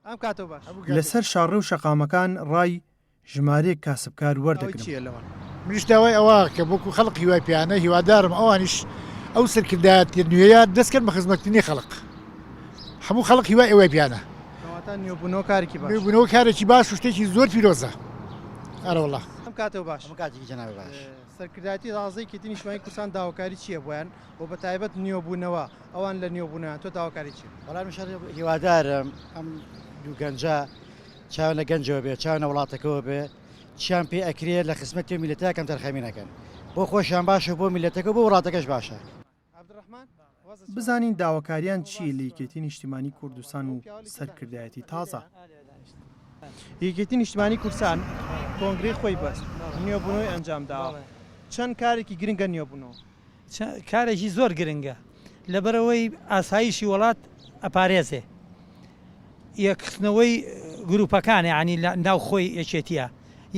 ئەم کاتەو باش. لەسەر شاڕێ و شەقامەکان ڕای ژمارەیەک کاسبکار وەردەگرم. منیش داوای ئەوە کە وەکو خەڵک هیوای پێیانە هیوادارم ئەوانیش ئەو سەرکردایەتیە نوێیە دەست کەن بە خزمەتکردنی خەڵک هەموو خەڵک هیوای ئەوەی پێیانە. کەواتە نوێبوونەوە کارێکی باشە. نوێبوونەوە کارێکی باش و شتێکی زۆر پیرۆزە ئەرەوەڵا. ئەم کاتەو باش. هەموو کاتێکی جەنابت باش. سەرکردایەتی تازەی یەکێتی نیشتمانی کوردستان داواکاری چییە بۆیان و بە تایبەت نوێبوونەوە ئەوان لە نوێبوونەوەیان تۆ داواکاری چییە؟ وەڵا منیش هەر هیوادارم ئەم دوو گەنجە چاویان لە گەنجەوە بێ چاویان لە وڵاتەکەوە بێ چیان پێ ئەکرێ لە خزمەتی ئەو میللەتە کەمتەرخەمی نەکەن بۆ خۆشیان باشە بۆ میللەتەکە و بۆ وڵاتەکەش باشە. بزانین داواکاریان چییە لە یەکێتی نیشتیمانی کوردستان و سەرکردایەتی تازە. یەکێتی نیشتمانی کوردستان کۆنگرەی خۆی بەست، نوێبوونەوەی ئەنجامداوە، چەند کارێکی گرنگە نوێبوونەوە؟ کارێکی زۆر گرنگە لەبەرئەوەی ئاسایشی وڵات ئەپارێزێ یەکخستنەوەی گروپەکان یانی لە ناو خۆی یەکێتیە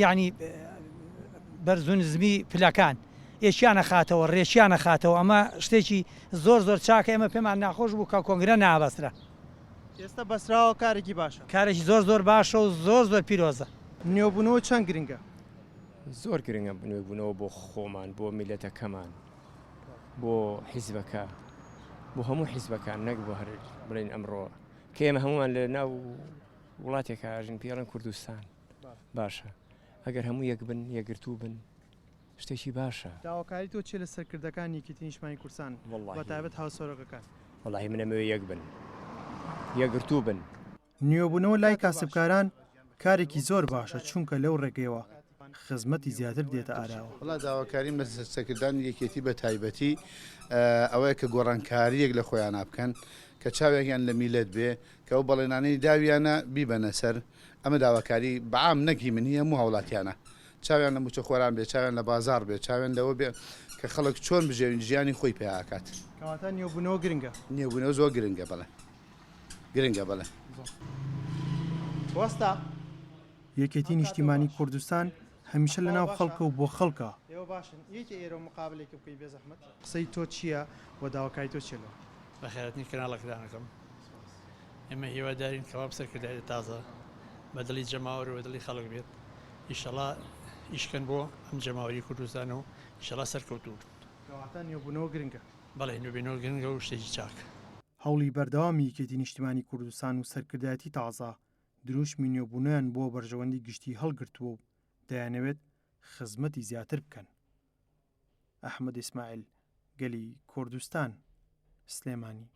یانی بەرزونزمی پلەکان یەکیان ئەخاتەوە رێکیان ئەخاتەوە ئەمە شتێکی زۆر زۆر چاکە ئێمە پێمان ناخۆش بوو کە کۆنگرە نابەسترا. ئێستا بەستراوە کارێکی باشە. کارێکی زۆر زۆر باشە و زۆر زۆر پیرۆزە. نوێبوونەوە چەند گرنگە؟ زۆر گرنگە نوێبوونەوە بۆ خۆمان بۆ میلەتەکەمان بۆ حیزبەکە بۆ هەموو حیزبەکان نەک بۆ هەر بڵێن ئەمڕۆ کە ئێمە هەمومان لە ناو وڵاتێک ئاژین پێڵێن کوردستان باشە ئەگەر هەموو یەک بن یەکگرتوو بن شتێکی باشە. داواکاری تۆ چیە لە سەرکردەکانی یەکێتی نیشتمانی کوردستان بە تایبەت هاوسەرۆکەکان؟ وەڵاهی من ئەمەوێ یەک بن یەکگرتوو بن. نوێبوونەوە لای کاسبکاران کارێکی زۆر باشە، چونکە لەو ڕێگەیەوە خزمەتی زیاتر دێتە ئاراوە. وەڵا داواکاریم لە سەرکردانی یەکێتی بە تایبەتی ئەوەیە کە گۆڕانکارییەک لە خۆیانا بکەن کە چاوێکیان لە میللەت بێ کە ئەو بەڵێنانەی داویانە بیبەنە سەر ئەمە داواکاری بە عام نەک هی من هی هەموو هاوڵاتیانە چاویان لە موچەخۆران بێ چاویان لە بازاڕ بێ چاویان لەوە بێ کە خەڵک چۆن بژێوی ژیانی خۆی پیا ئەکات. کەواتە نوێبوونەوە گرنگە. نوێبوونەوە زۆر گرنگە بەڵێ. گرنگە بەڵێ. وەستا. یەکێتی نیشتیمانی کوردستان هەمیشە لەناو خەڵکە و بۆ خەڵکە. ئێوە باشن یەکێ ئێرە مقابلێکە بکەی بێزەحمەت. قسەی تۆ چییە و داواکاری تۆ چییە لەوە؟ بەخێرهاتنی کەناڵەکەتان ئەکەم. ئێمە هیوادارین کەوا سەرکردایەتی تازە بە دڵی جەماوەر و بە دڵی خەڵک بێت. ئیشەڵا ئیش کەن بۆ ئەم جەماوەری کوردستان و ئیشەڵا سەرکەوتوو بن. کەواتە نوێبوونەوە گرنگە. بەڵێ نوێبوونەوە گرنگە و شتێکی چاکە. هەوڵی بەردەوامی یەکێتی نیشتیمانی کوردستان و سەرکردایەتی تازە دروشمی نوێبوونەوەیان بۆ بەرژەوەندی گشتی هەڵگرتووە و دەیانەوێت خزمەتی زیاتر بکەن. ئەحمەد ئیسماعیل، گەلی کوردستان، سلێمانی.